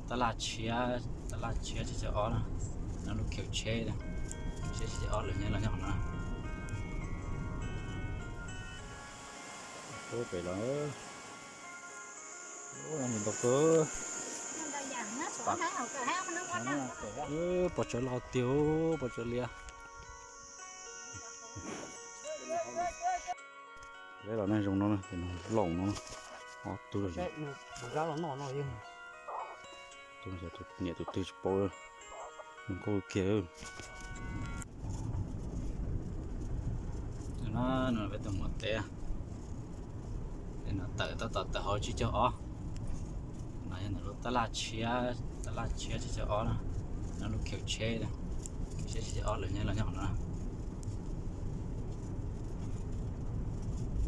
Tab laj tshiab, tab laj tshiab tsib caug ob na, no lub khiv tsheb na, tshiab tsib caug ob lawv nyob los nyob qhov no. Pem los, ntau kawg. Pos tsawv loj tiag, pos tsawv liab. Peb los nyob zoo no, pem no laus no, ob tug, niam tus twg tsis paub, zoo nkauj kiag. No peb tus mus teb, no tawm tab tom tawm hauv tsib caug ob. No yog ntawm lub tab laj tshiab, tab laj tshiab tsib caug ob na, no lub khiv tsheb, tshiab tsib caug ob lawv nyob los nyob qhov no.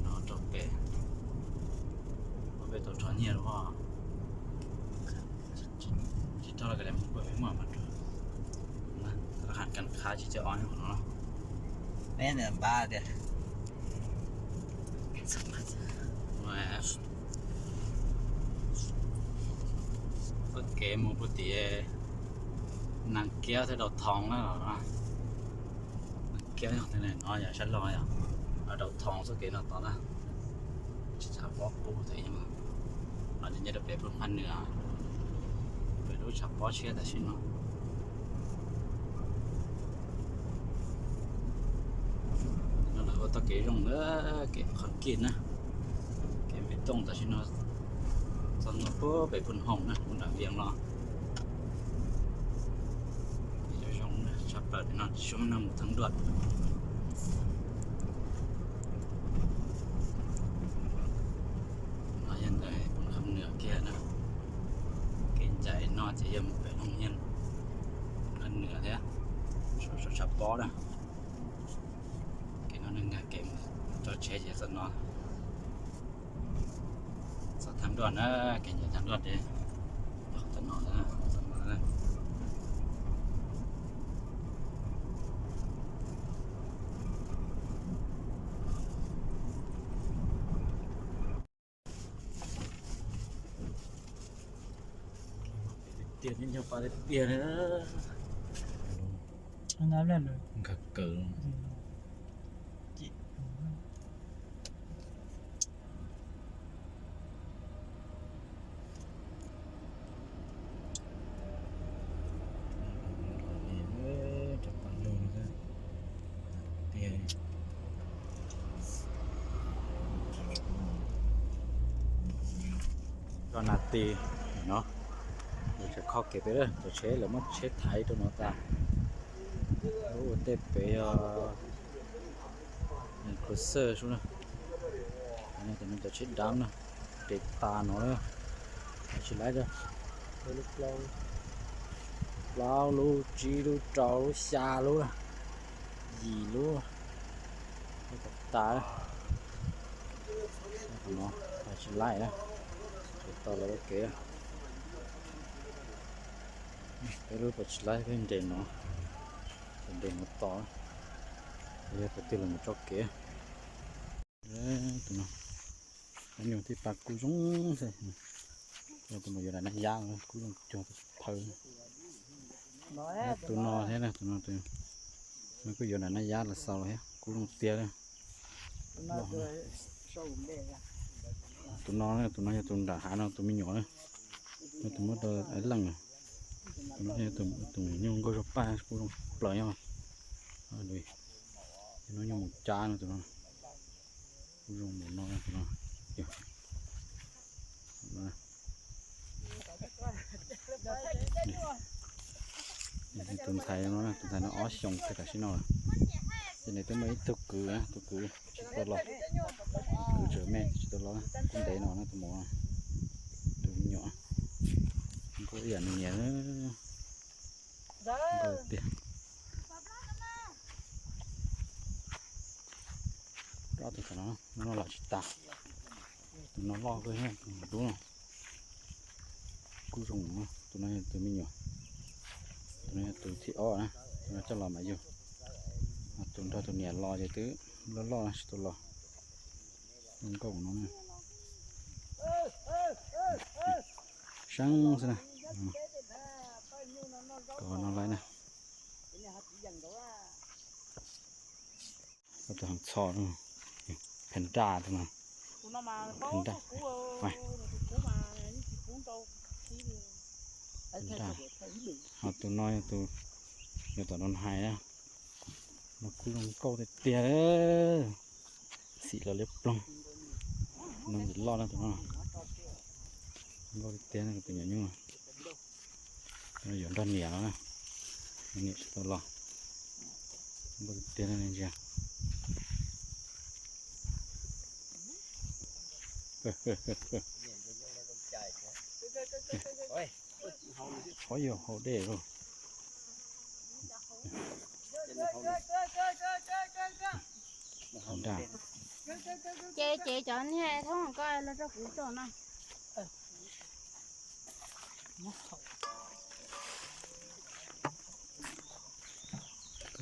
No rau pem, peb tau rho nyiaj lawm. Tsis tau los kav liam, muaj peb muaj mas rau, rau hab kas qhab tsib caug ob nyob qhov no. Neb npaj tias txoj kev mus puag tim Nas Kiab thiab Dau Thoo na los, Nas Kiab no yog sab laug yog Dau Thoo txoj kev no tod na. Tsis txhob pub tes no, nyob rau pem pub Phaj Nws, pem lub tshav pob tshiab tam sim no. No lawv ua tau kev zoo na, kev qhov kij na, kev npe tooj tam sim no txog ntua pem Phu Hoos na, mus nram Vias los. Zoo tshaj plaws no, tsis tshua muaj neeg mus thab nruas. No yog ntawm Phaj Nws kiag na, kev ncaim no ces yog mus pem Looj Nyiaj, Phaj Nws thiab, tshav pob na. Kev no nkag kev mus tso tsheb ces txog no. Txog thab nruas na, kev ncaim thab nruas ces txog no, txog no. Tiag, nyuag pas tiag tiag na. Nkag kawg. Cov nas tis no, cov kho kev pem, cov tsheb lawv muab tsheb thaiv rau no tas. Lub ua ntej pem yog Cruiser sub na. Cov tsheb dab no, tes tas no, tsis laib, plaub lub, tsib lub, rau lub, xya lub, yim lub, tas, tsis laib, tsis tau lawv ua kev. Peb lub pos tsis laib peb nres no, nres no tos, yog tus twg los mus tso kev. Tus no, nyuag tib pas kub zoo xwb. Tus no yuav daim nab yab kub zoo cuag phaw. Tus no thiab, tus no, no kuj yuav daim nab yab los xaus los thiab, kub zoo tiag li. Tus no, tus no yog tus nram hav no tus me nyuam na, tus muab rau Aiv Leej. Tus no yog tus nyuag nkauj zog paj kub zoo plaws nyob. Tus no nyuag mus cab no, tus no kuj zoo mus no, tus no. Tus ntxhais no, tus ntxhais no ob xyoos tag tam sim no lawm. Ces nws twb muaj ib tug kwv, tus kwv tsis tau los, kwv tseem me tsis tau los, kuj ntev no na tus maum, tus me nyuam. Nkauj ib yam nws niam, nkauj tiag. Ob tug no, no los tsis tas. Tus no loj kawg, tus dub no. Kuj zoo, tus no yog tus me nyuam, tus no yog tus thib ob na, tus no coj los mas yug. Tus nrog tus niam los ces twb loj loj tsis tau los. Nkauj no, seeb xwb na. Tus no lawm na. Tus heev txho, panda tus no. Panda. Panda. Ho tus no yog tus, yog tom no hais na. No kuj zoo nkauj tiag tiag. Xim los liab ploog. No ntxim loj na tus no. Nkauj tiag tiag na tus nyuam nyuj. Yuav nrog niam no na. Niam tsis tau los. Nkauj tiag tiag na ntsia. Qhov yog haus dej lauj. Ces, ces cov niag thoob ko los rau kuv tso no.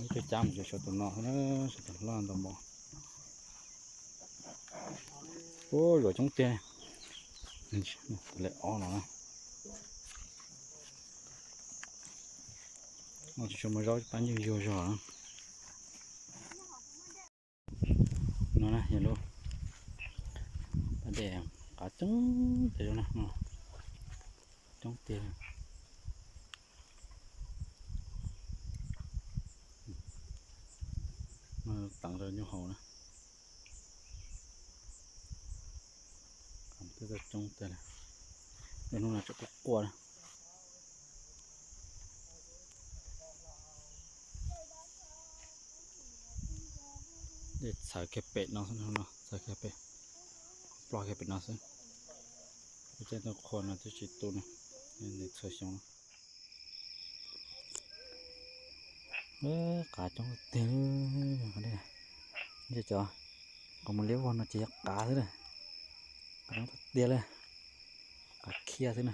Coj cab mus saib tus no, saib tus loj ntau npaum. Ua luam coob tiag. Lawv ob no na. Tsis tshua muaj zaub, pab nyuj yuag zog na. No na yog lub pas dej qav coob tiag no, coob tiag. Teev rau nyuj haus na. Twb tau coob tiag li. Lub hnub no tseem quaj quaj na. Dej txhawv kiag pem no xwb, txhawv kiag pem, ploj kiag pem no xwb. Lub caij ntuj qhua no twb tsis tu na, nws txhua xyoo. Qav coob tiag li. Ntshe cov qhov muag liab vog no ces yog qav xwb na. Qav coob tiag li. Qav khiab xwb na.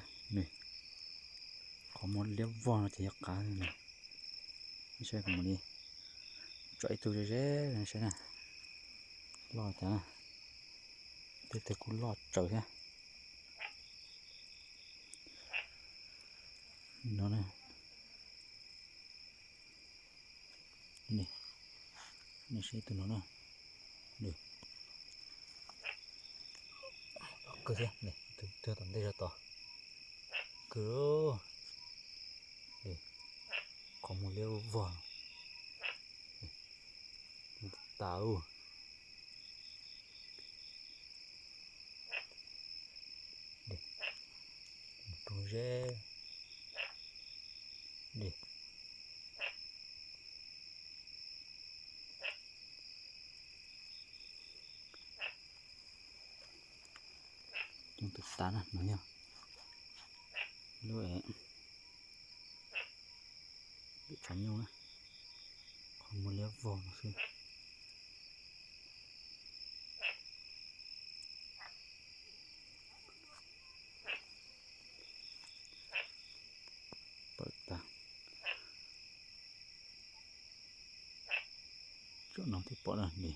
Qhov muag liab vog no ces yog qav xwb na. Saib kuv mam li tso ib tug ze ze saib na. Loj cas, tej tug kuj loj tsawv thiab. No na. Ni, ni saib tus no na. Kawg thiab, tus tom ntej zog tod. Kawg. Qhov muag liab vog. Tas ub. Tus zeb. Coob tus tas na, no yog lub, lub tshav nyuj na, qhov muag liab vog no xwb. Pawm tag. Tsom no twb pom na li.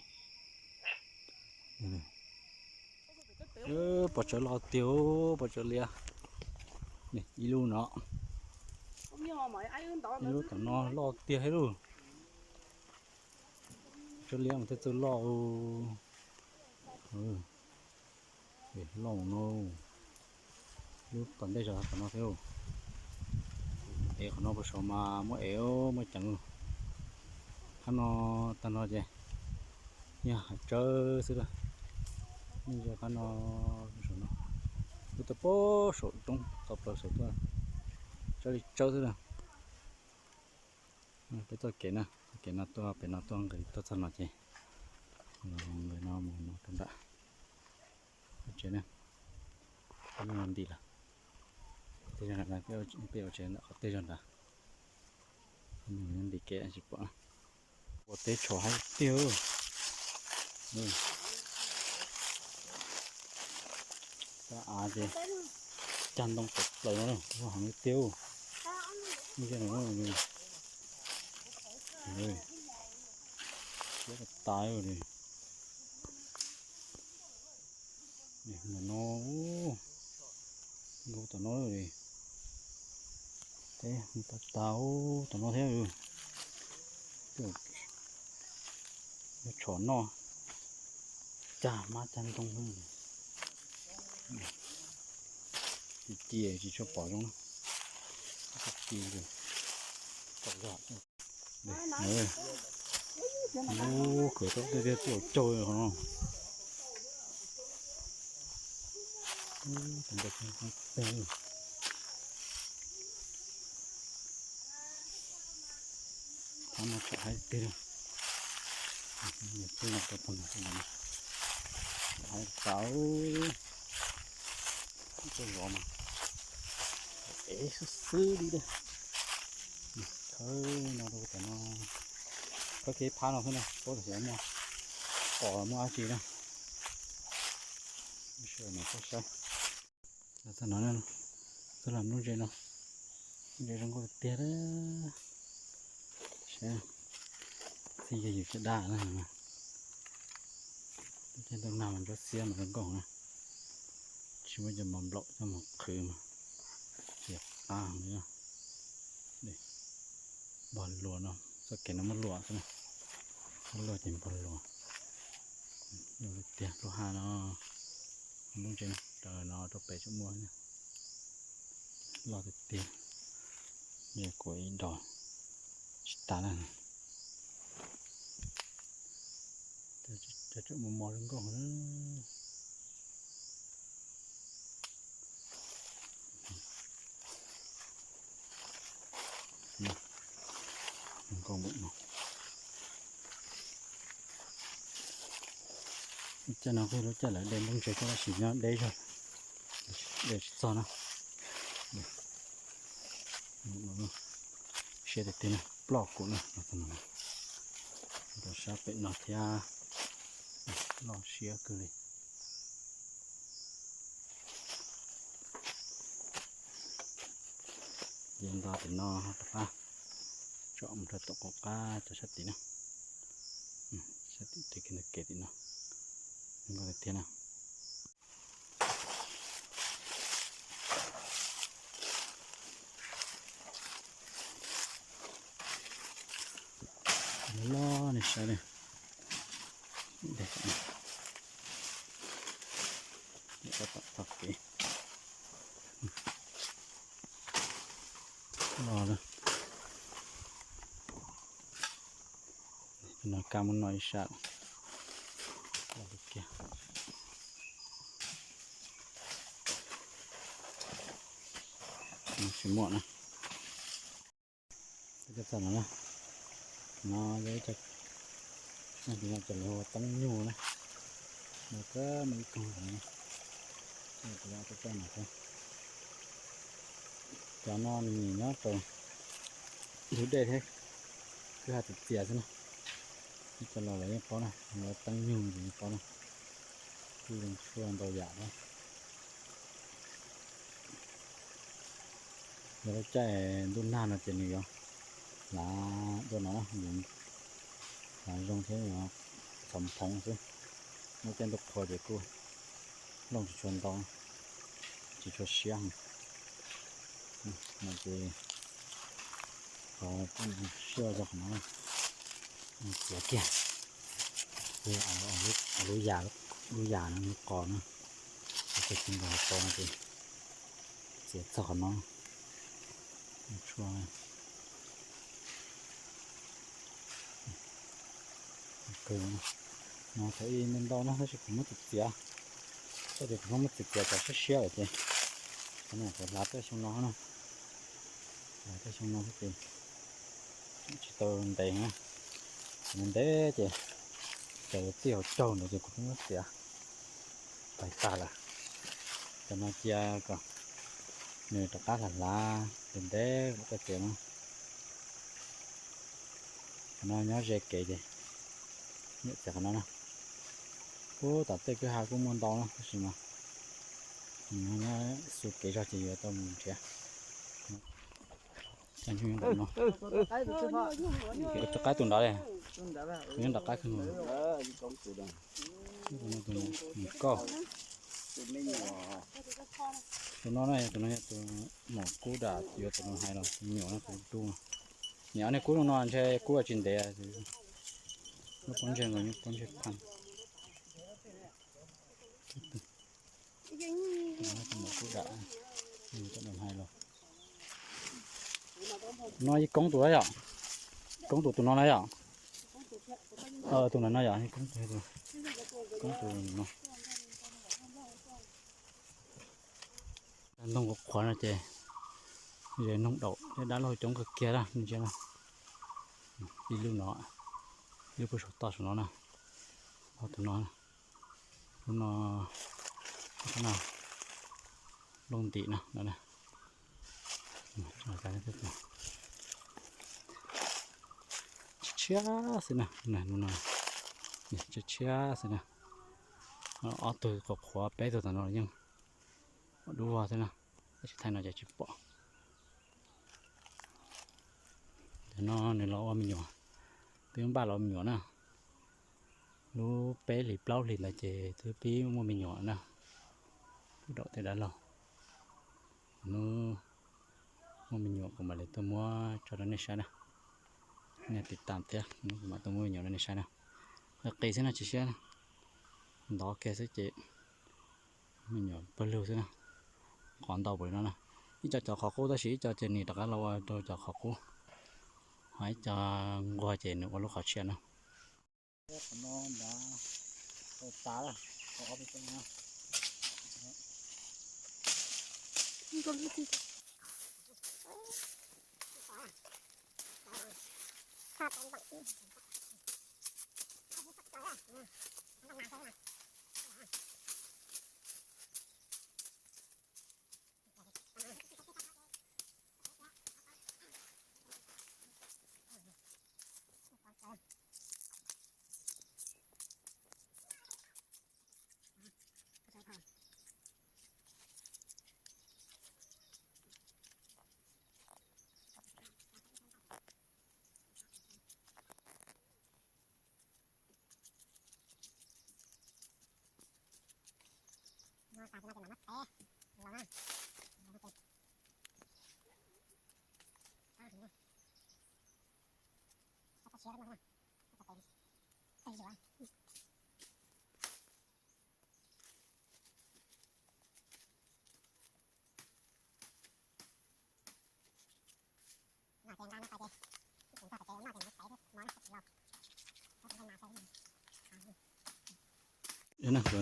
Pov tsawv loj tiag, pov tsawv liab. Ib lub no, ib lub tom no loj tiag thiab lauj. Tsawv liab mas thiaj txawj loj. Loj no, lub tom ntej zog tom no thiab. Ev qhov no puas saud mas muab ev muab ceev. Qhab no, tag no ces yog hav tsawb xwb lawm. Nej ntsia qhab no, saum no, lub tau pem saum roob tau plaws saum tuaj, tsawb li tsawb xwb lawm. Peb txoj kev na, txoj kev no tuaj pem no tuaj nqis tuaj txog no ces los nqis no mus no rau nram tsev na. Peb ntim lawm, tej zaum peb ua tsev ntawm qhov tej zaum ntawd. Ntim kev tsis pom. Ua teb tshaum haib tiag. Tab av ces cag ntoo tawm plaws no, ua heev tiag. Siab tas li. Ntawm no, nkaus tom no li. Tau tau tom no thiab. Yuav tshom noj, cag mab cag ntoo. Ci ci tsis tshua pom zoo na. Ci ci. Ub, kawm tau tej tiag, tsis caug qhov no. Qhov no tseem haib tiag. Tib no rau pog no, haib tau. Txoj zov mas ev xwb xwb li. Khawb no rau tom no, khawb kev phab no xwb na, paub tias xyov muaj qos muaj dab tsi na. Sawv daws saib. Txog no, txog los lub ntses no, lub ntses zoo nkauj tiag tiag. Saib, txij yog yus caj dab na. Lub caij ntuj nag mas ntsuab xiab mas zoo nkauj na. Tsis muaj cov mos nplaum coj mus qhwv mas tias qab li. Npog luas no, txoj kev no muab luas xwb na. Muab luas ces npog luas. Zoo li tiag lub hav no, lub ntses raws no rau pem tseem muaj. Loj tiag tiag. Kuv ib dos tsis tas na. Cov tseem mos mos zoo nkauj na. Zoo nkauj npaum no. Lub caij no kuj lub caij lawv de nplooj ntse coj tab sis nyob deb zog, de tsis txog na. Siab tiag tiag na, ploj kuv na. Rau sab pem no thiab, loj siab kawg li. Yog nto tim no rov qab tsom mus rau tom qab cov sab tim na. Sab tim kev ntawm kev tim no, zoo nkauj tiag tiag na. Loj nej saib na. Txoj kev loj. No kab muab noj ib sab. Tsis muaj na. Cov no, no yog ib co, no ces lawv hu ua teeb nyuj na. No kab muaj ib koog ntawd, cov no nws nyob rau ntug dej thiab kwj ha txias txias xwb na. Ib co los lawv yeej paub na, lawv teeb nyuj ces yeej paub na. Kuj zoo tshuaj ntau yam na. Yog lub caij ntuj nag no ces nws yuav hlav dua no na, hlav zoo thiab yuav txhoov phoov xwb. Lub caij ntuj qhua ces kuj looj tsis tshua ntau, tsis tshua siab. No ces qhov siab zog qhov no, txiav kiag, lub yam, lub yam no, lub qos no, txiav kiag tsis nkaus qos no ces txiav txog qhov no. Tshuaj no thaum ub ntau ntau na tab sis kuv muab txiav txiav, txoj ces kuv muab txiav txiav kom siab siab lawm ces, kuv hlav tej xyoo no na, hlav tej xyoo no ces tsis tau ntev na, ntev ntev ces cov txij hauv caug ntawd ces kuv muab txiav pais tag lawm. Cov no cia kom nws rov qab hlav hlav ntev ntev kuv thiaj txiav na. Qhov no nyob ze kev ces nyiam txiav qhov no na. Ub, tom tej kwj ha kuj muaj ntau na tab sis mas nyob xu kev zog ces yuav tau mus nrhiav. Rov qab tus nrad li, nyob nram qab kawg. Tus no tus nws koj, Tus no na, tus no yog tus maum kub dam, yuav tus no hais los me nyuam no, tus dub no. Niam, nej kub no ntshe kub tsis ntev, nyob pob ntseg nkaus, nyob pob ntseg phaj. Tus maum kub dam, tus no hais los. No yeej koob tus yom, koob tus tus no na yom. Tus no no yom, koob tus, koob tus no. Ntoo qhuav qhuav no ces ze noog daum thiab dab laug coob kawg kiag na, nej ntsia na. Ib lub no, ib lub puag saum toj saum no na, ob tug no, lub no, lub ntim no. Tshiab tshiab xwb na, tshiab tshiab xwb na. Ob tug qhuav qhuav, peb tug tom no yeej dub vog xwb na, tab sis thaij no ces tsis pom. Tam no nws los ua me nyuam, twb npaj los ua me nyuam na. Lub peb hlis plaub hlis ntawd ces twb pib muaj me nyuam na. Daum tej dab laug, hnub muaj me nyuam kuv mam li tuaj muab tso rau nej saib na. Nej tiv tam thiab, hnub kuv mam tuaj muab me nyuam rau nej saib na. Qis qis xwb no, tsis siab, ntov kiag xwb ces me nyuam pawg lug xwb na. Qos ntau npaum li no na. Ib co cov qhov qub tab sis ib co ces nws rov qab los ua rau cov qhov qub, ho ib co nquag ces nws ua lub qhov tshiab na.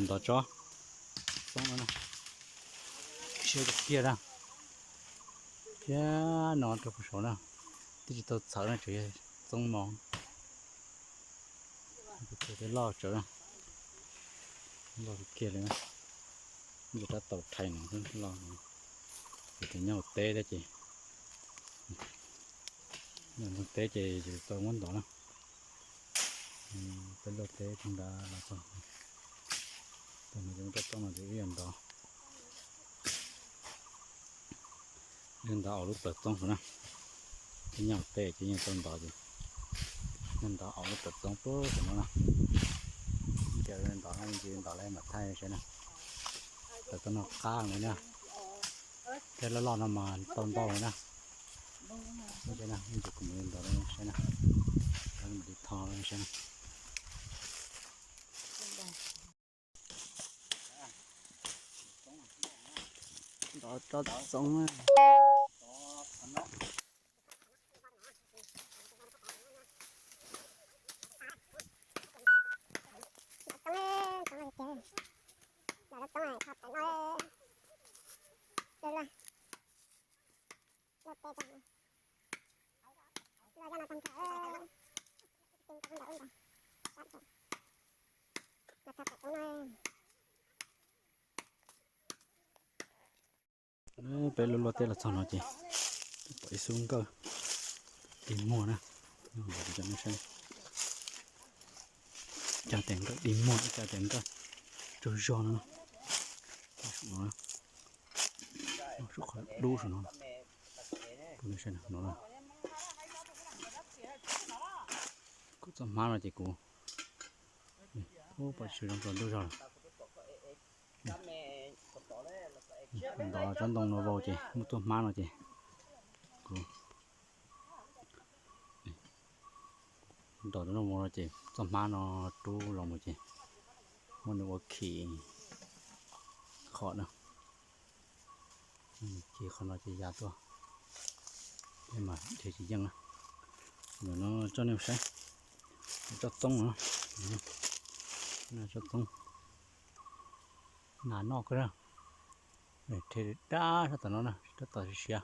Ntov tsob txoob no na, siab tiag tiag na. Thiab no rau puag saum na, twb tsis tau txhawv na, tseem yog txoob no. Tus twg loj tsawv na, loj kiag li na. Ntawm rab taus rhais no loj no. Ces nyob hauv teb thiab ces, nyob hauv teb ces tsis tau muab ntov na. Peb luaj teb tag nrho los txog, tag no ces muab rab taus no ces wb yuav ntov, wb ntov aus lub plawv txoob saum na. Ces nyob hauv teb ces yeej tau ntov ces, nyob ntov aus lub plawv txoob puag saum no na. Ces ntov no ntsis ntov lawm mam thaij saib na. Plawv txoob no qab li na. Thiab loj loj no mas tau ntau li na. Ntsis kuv mus ntov saib na, mam li tho saib na. Ntov tsob txoob. Peb luaj luaj teb los txog no ces pom ib xub nkawj dig muag na. Cov tias nkawj dig muag, cov tias nkawj tsaug zog no. Saum qhov dub saum no. Kuv txoj hmab no ces kuv, ub, pom tsis zoo rau ntuj zog lawm. Ntov tsob ntoo no vau ces muab txoj hmab no ces kuv ntov tsob ntoo vau no ces txoj hmab no rub los mus ces muab nws ua khim qhov na. Ces qhov no ces ya tuaj, mas dhia tsis yeej na. Ntawm no tso nej saib, tsob txoob no, tsob txoob, nas noj kawg na. Dhia dab sab tom no na, tab tom siav,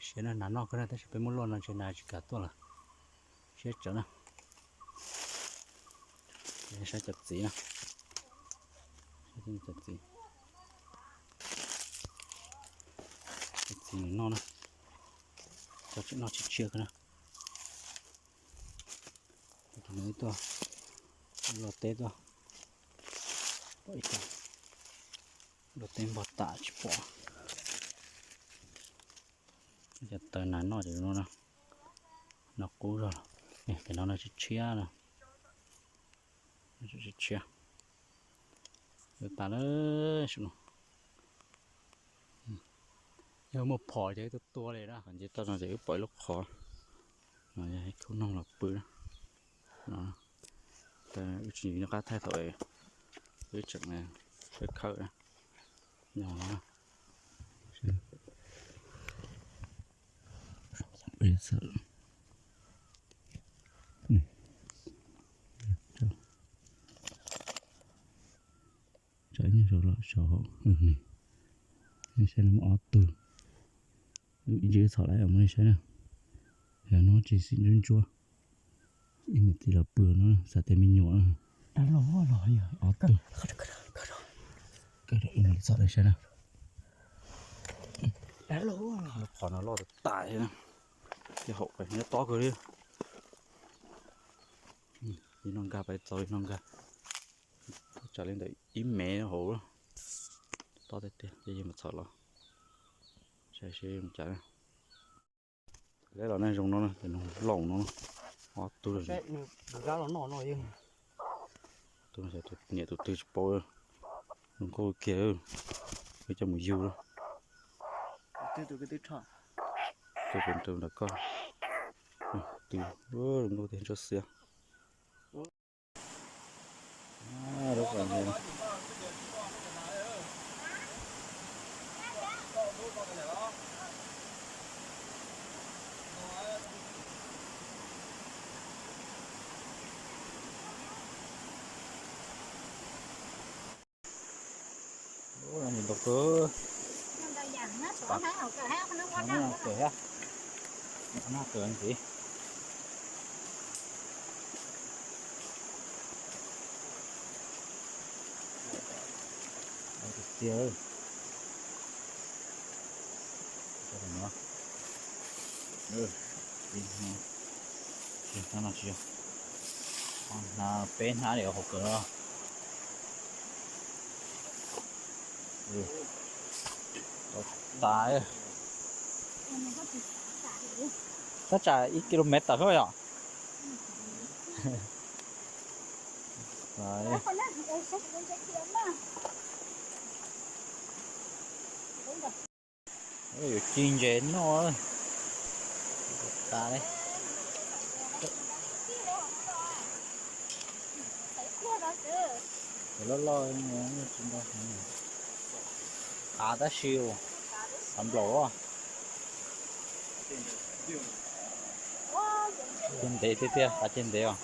siav na, nas noj kawg na, tab sis peb muab luaj no ntshe nas tsis kam tuaj lawm. Siab tsawv na. Saib cov txiv na, cov txiv, cov txiv nws noj na, cov tseem noj tshiab tshiab kawg na. Tus no ib tug loj teb tuaj, pom ib tug loj teb npog tam tsis pom. Cov taws nas noj ces no, no qub zog. Cov no no tshiab tshiab na, tshiab tshiab. Yuav tas lawm. Yog muaj phom ces wb tuaj tua li na, qhov nce toj no ces wb pom ib lub qhov, no yog ib khub noog los pw na. Wb tsis nco qab thaij thaum wb tseem khawb khawb na. Yog no. Tsam ib nyuag saum los saum, nej saib no muaj ob tug. Ib ntsis txhom lawm muab nej saib na. Yog no tsis xim ntsuab ntsuab. Ib niam txiv los pw no xav tias me nyuam na. Ob tug. Kawg rau ib niam txhom nej saib na. Lub qhov no loj tas tas thiab na. Ces haum nyob tob kawg li. Ib no nkag pais txaus ib no nkag. Tsam li ntawm ib mev hauv. Tob tiag tiag, ces yog mus txhom los saib seb mus cas na. Leb los nej zoo no, ces nws laus no, ob tug. Tus niam tus twg tsis paub, zoo nkauj kiag, wb coj mus yug. Tus nram koj, tus zoo nkauj tiag, tsob xiab. Ntau kawg. Ntau kawg thiab. Ntau kawg ntxiv. Tiag. Hnab no tsis yog, hnab peb hnab li hauv kawg no. Tau tas. Tab tsam ib kilomev tawm xwb yom. Yuav ci ntses noj. Tas li. Cov loj loj tsis nto. Qav tab sis, qav nplaum. Ceg ntev tiag tiag, qav ceg ntev os.